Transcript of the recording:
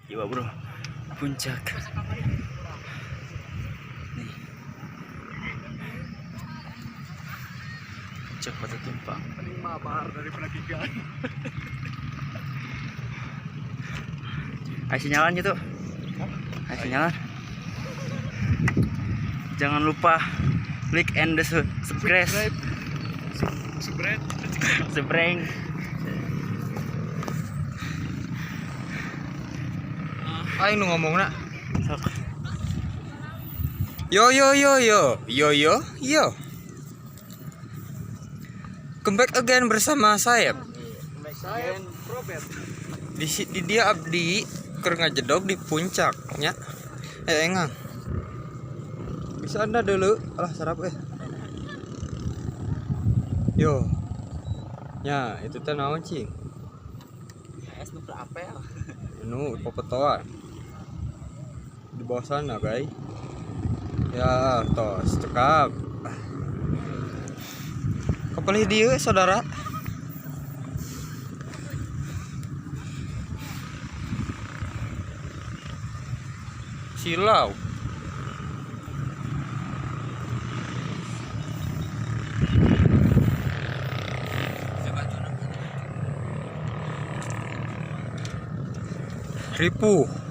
Coba, bro, puncak. Nih. Puncak Batu Tumpang. Paling mabar dari pendakian. Ayo sinyalan gitu. Ayo sinyalan. Jangan lupa like and the subscribe. Subscribe. Sebreng. Aing nu ngomongna. Sok. Yo yo yo yo yo yo yo. Come back again bersama saya. Saya Robert. Di dia abdi keur ngajedog di puncak nya. Eh, engang. Bisa Anda dulu, alah sarap eh. Yo. Ya, itu teh naon, cing? Es nu apel. Nu popetoan. Di bawah sana, guys. Ya, tos cekap. Kapalih dieu, saudara. Silau. Ripuh.